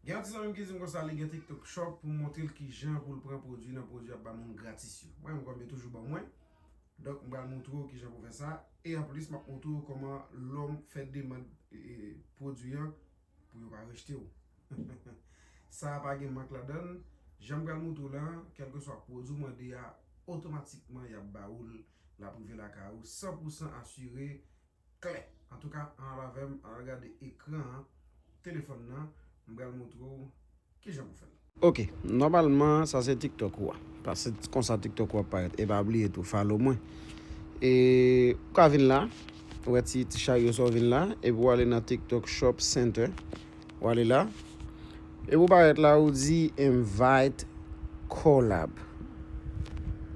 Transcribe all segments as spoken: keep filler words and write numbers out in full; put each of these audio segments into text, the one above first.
Gen yon ti zanmi m ki di m konsa li gen TikTok Shop pou m montre l kijan pou l pran pwodui nan pwodui y ap ba moun gratis yo. Mwen menm kòm yo toujou ban mwen. Donk, m pral montre w kijan pou fè sa. E anplis, m ap montre w kòman lè w fè demann e, pwodui an pou yo pa rejte w. Sa a pa gen mank ladan l. Jan m pral montre w la, kèlkeswa pwodui w mande a, otomatikman y ap ba ou l, l ap rive lakay ou, san pou san asire, klè. Antouka, ann al avè m, ann al gade ekran an, telefòn nan, m pral montre w kijan pou fè l. Ok, nòmalman, sa se TikTok ou a. Paske konsa TikTok ou a parèt. E pa bliye tou, follow mwen. E ou ka vin la, ou wè ti, ti charyo sa w vin la, epi w ale nan TikTok Shop Center. Ou ale la. Epi ou parèt la, ou di invite collab.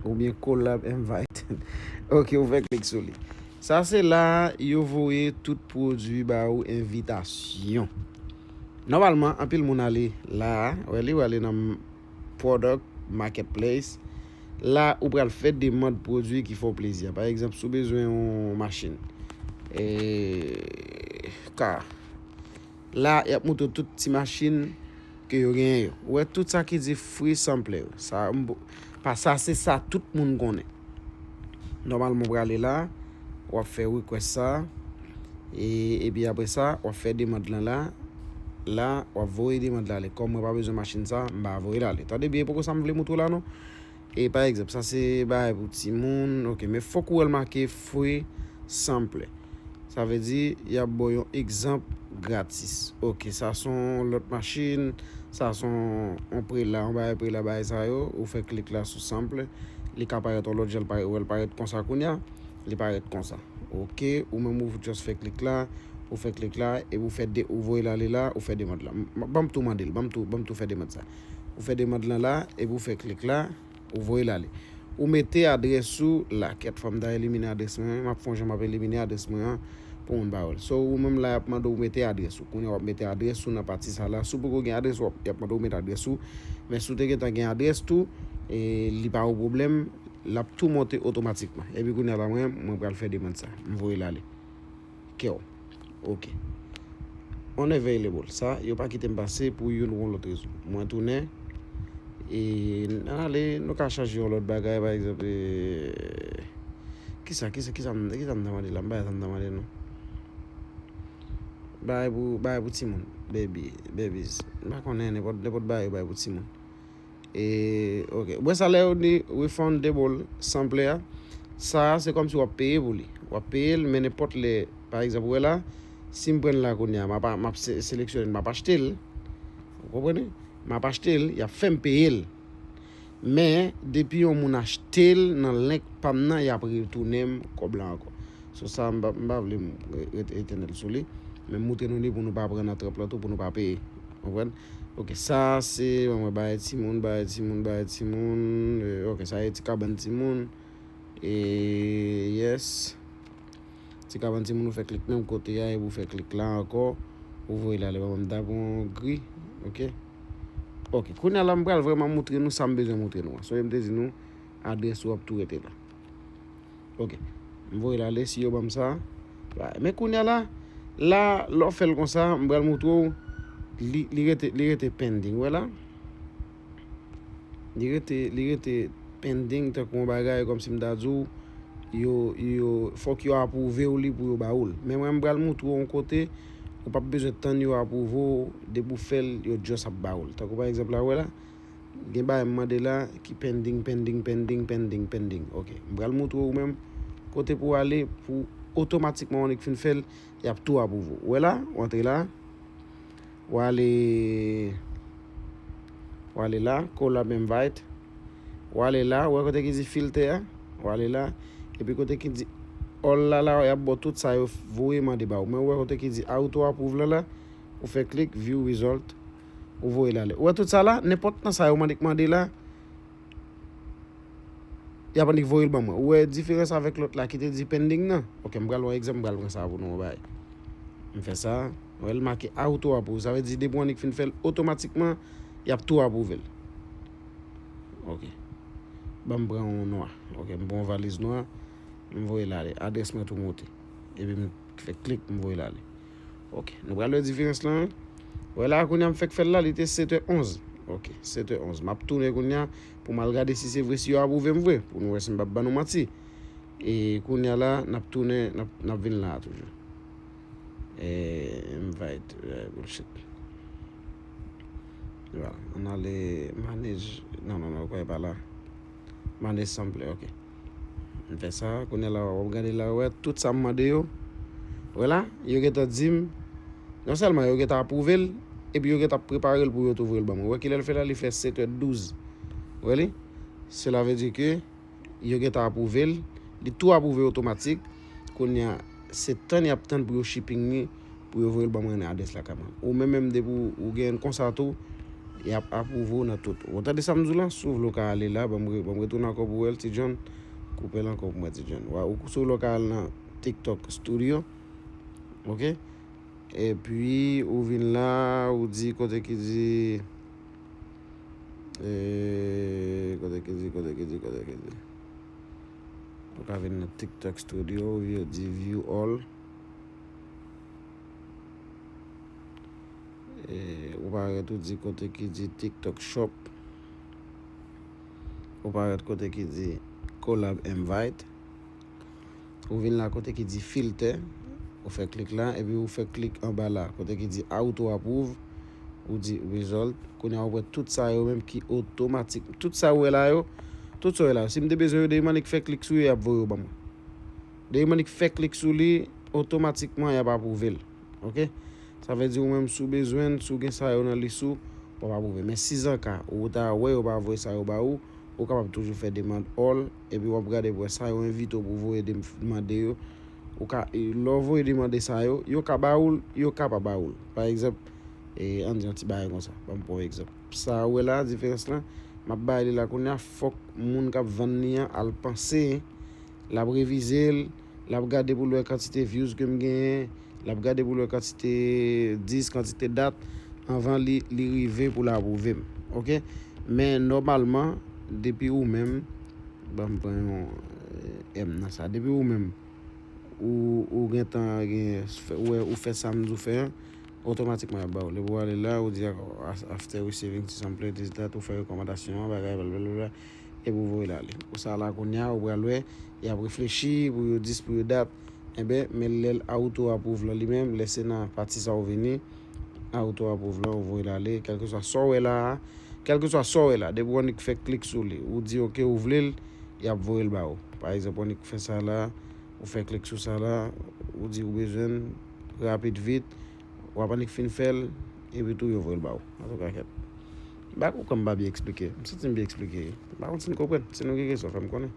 Oubyen collab invite. Ok, ou fè klik sou li. Sa se la yo voye tout pwodui ba ou envitasyon. Nòmalman, anpil moun ale la, wè li, ou ale nan product, marketplace. La, ou pral fè demann pwodui ki fè w plezi a. Pa egzanp, si w bezwen yon machin, e, ka, la, y ap montre w tout ti machin ke yo genyen yo. Ou wè tout sa ki di free sampler. Sa, m, pa sa, se sa tout moun konnen. Nòmalman, w prale la, w ap fè request sa, e, epi apre sa, w ap fè demann lan la. La, w ap voye demann lan ale. Kòm mwen pa bezwen machin sa, m pa voye l ale. Tande byen, poko sa m vle montre w la, non? E pa egzanp, sa se bagay pou timoun, ok, men fòk ou wè l make free sampler. Sa vle di, y ap ba w yon egzanp gratis. Ok, sa se yon lòt machin, sa se yon, yon prela, yon bagay prela, bagay sa yo, ou fè klik la sou sampler, li ka parèt yon lòt jan, l parèt, ou wè l parèt konsa kounye a, li parèt konsa. Ok, ou menm ou just fè klik la, ou fè klik la, epi ou fè de, ou voye l ale la, ou fè demann la. M, m, ban m tou mande l, ban m tou, ban m tou fè demann sa. Ou fè demann lan la, epi ou fè klik la, ou voye l ale. Ou mete adrès ou la. Kèt, fò m ta elimine adrès mwen an. M ap fè yon jan m ap elimine adrès mwen an pou moun pa wè l. So, ou menm la, y ap mande w mete adrès ou. Kounye a, w ap mete adrès ou nan pati sa la. Si w poko gen adrès, w ap, y ap mande w mete adrès ou. Men si w te gentan gen adrès tou, e, li pa yon pwoblèm. L ap tou monte otomatikman. Epi kounye a la, mwen, mwen pral fè demann sa. M voye l ale. Kè w. Ok. Unavailable. Sa, yo pa kite m pase pou youn ou yon lòt rezon. Mwen tounen. E, ann ale, nou ka chanje yon lòt bagay, pa egzanp, e, kisa, kisa, kisa m, kisa m ta mande la? M pa wè sa m ta mande, non. Bagay pou, bagay pou timoun. Baby, babies. M pa konnen, nenpòt, nenpòt bagay yo bay pou timoun. E, ok. Ou wè sa lè yo di refundable sampler a, sa a se kòmsi w ap peye pou li. W ap peye l, men nenpòt lè, pa egzanp, ou wè la, si m pran l la kounye a, m ap, m ap se-, seleksyone l, m ap achte l. Ou konprann? M ap achte l, y ap fè m peye l. Men, depi yon moun achte l nan link pa m nan, y ap retounen m kòb la ankò. So sa, m pa, m pa vle m re-, ret etènèl sou li. Men m montre nou li pou nou pa pran nan trap la tou, pou nou pa peye. Konprann? Ok, sa se, ban mwen bagay timoun, bagay timoun, bagay timoun. E, ok, sa e ti kabann timoun. E, yes. Ti kabann timoun, ou fè klik menm kote a, epi ou fè klik la ankò. Ou voye l ale, ban mwen m ta pran gri. Ok. Ok, kounye a la, m pral vrèman montre nou sa m bezwen montre nou an. Sonje m te di nou, adrès ou ap tou rete la. Ok. M voye l ale, si yo ban m sa. Right. Men kounye a la, la, lè w fè l konsa, m pral montre w, li, li rete, li rete pending. Wè la? Li rete, li rete pending, tankou yon bagay, kòmsi m ta di w, yo, yo, fòk yo apwouve w li pou yo ba ou l. Men mwen, m pral montre w yon kote, ou p ap bezwen tann yo apwouve w, depi w fè l, yo just ap ba ou l. Tankou pa egzanp la, wè la, gen bagay m mande la ki pending, pending, pending, pending, pending. Ok. M pral montre w menm kote pou w ale pou otomatikman w annik fin fè l, y ap tou apwouve w. Ou wè la? W antre la. W ale, w ale la, collab invite. W ale la, ou wè kote ki di filter a? W ale la. Epi kote ki di all la, la, y ap ba w tout sa yo voye mande ba ou. Men ou wè kote ki di auto approve la, la, ou fè klik view result. Ou voye l ale. Ou wè tout sa la, nenpòt nan sa yo mande k mande la, y ap annik voye l ban mwen. Ou wè diferans avèk lòt la ki te di pending nan? Ok, m pral yon egzanp, m pral pran sa pou nou yon bagay. M fè sa, ou wè l make auto approve. Sa vle di depi w annik fin fè l, otomatikman, y ap tou apwouve l. Ok. Ban m pran yon nwa. Ok, m pran yon valiz nwa. M voye l ale. Adrès mwen tou monte. Epi m fè klik, m voye l ale. Ok. Nou pral wè diferans lan, wi. Wè la, kounye a m fèk fè l la, li te sèt è onz. Ok, sèt è onz. M ap tounen kounye a pou m al gade si se vre, si yo apwouve m vre, pou nou wè si m p ap ban nou manti. E kounye a la, n ap tounen, n ap, n ap vin la a toujou. E, invite, eh, bullshit. Voilà, ann ale manage, non, non, non, kwè pa la. Manage sampler, ok. M fè sa, kounye a la, w ap gade la, wè, tout sa m mande yo. Wè la, yo gentan di m, non sèlman yo gentan apwouve l, epi yo gentan ap prepare l pou yo tou voye l ban mwen. Wè kilè l fè la, li fè sèt è douz. Wè li? Cela veut dire que yo gentan apwouve l, li tou apwouve otomatik. Kounye a, se tann y ap tann pou yo shipping li, pou yo voye l ban mwen nan adrès lakay mwen. Ou menm menm depi w, ou gen konsa tou, y ap apwouve w nan tout. Ou tande sa m di w la? Si w vle w ka ale la, ban m re-, ban m retounen ankò pou w wè l, Ti John. Koupe l ankò pou mwen, Ti John. Wa-, ou, si w vle w ka al nan TikTok Studio. Ok? Epi, ou vin la, ou di kote ki di, eh, kote ki di, kote ki di, kote ki di. Ou ka vin nan TikTok Studio, ou di view all. E, ou parèt ou di kote ki di TikTok Shop. Ou parèt kote ki di Collab Invite. Ou vin la kote ki di Filter. Ou fè klik la, epi ou fè klik anba la, kote ki di Auto Approve. Ou di Result. Kounye a ou wè tout sa yo menm ki otomatik. Tout sa ou wè la yo, tout sa ou wè la yo. Si m te bezwen yo, depi m annik fè klik sou yo, y ap voye yo ban mwen. Depi m annik fè klik sou li, otomatikman y ap apwouve l. Ok? Sa vle di ou menm si w bezwen l, si w gen sa yo nan lis ou, w ap apwouve. Men si zanka ou ta wè yo pa voye sa yo ba ou, ou kapab toujou fè demann all, epi w ap gade pou wè sa yo envite w pou w voye dem-, mande yo. Ou ka, e, lè w voye demande sa yo, yo ka ba ou l, yo ka pa ba ou l. Pa egzanp, e, ann di yon ti bagay konsa. Ban m pran yon egzanp. Sa ou wè la, diferans lan, m ap bay li la kounye a, fòk moun k ap vann li an al panse, l ap revize l, l ap gade pou l wè kantite views ke m genyen, l ap gade pou l wè kantite dis, kantite dat, anvan li, li rive pou l apwouve m. Ok? Men nòmalman, depi ou menm, ban m pran yon, eh, M nan sa. Depi ou menm, ou, ou gentan gen, ou wè, ou fè sa m di w fè an, otomatikman y ap ba w. Depi w ale la, ou di, after receiving this template, this, that, ou fè rekòmandasyon an, bagay, blablabla, epi ou voye l ale. Ou sa la kounye a, ou pral wè, y ap reflechi pou yo dis, pou yo dat. Enben, men lè l auto approve lan li menm, lè se nan pati sa ou vini, auto approve lan, ou voye l ale, kèlkeswa sa w wè la a, kèlkeswa sa w wè la, depi w annik fè klik sou li, ou di ok, ou vle l, y ap voye l ba ou. Pa egzanp, w annik fè sa la, ou fè klik sou sa la, ou di ou bezwen l, rapid, vit, w ap annik fin fè l, epi tou yo voye l ba ou. Antouka, kèt. M pa konprann, m pa byen eksplike. M santi m byen eksplike. M pa konn si n konprann. Si nou gen kesyon, fè m konnen.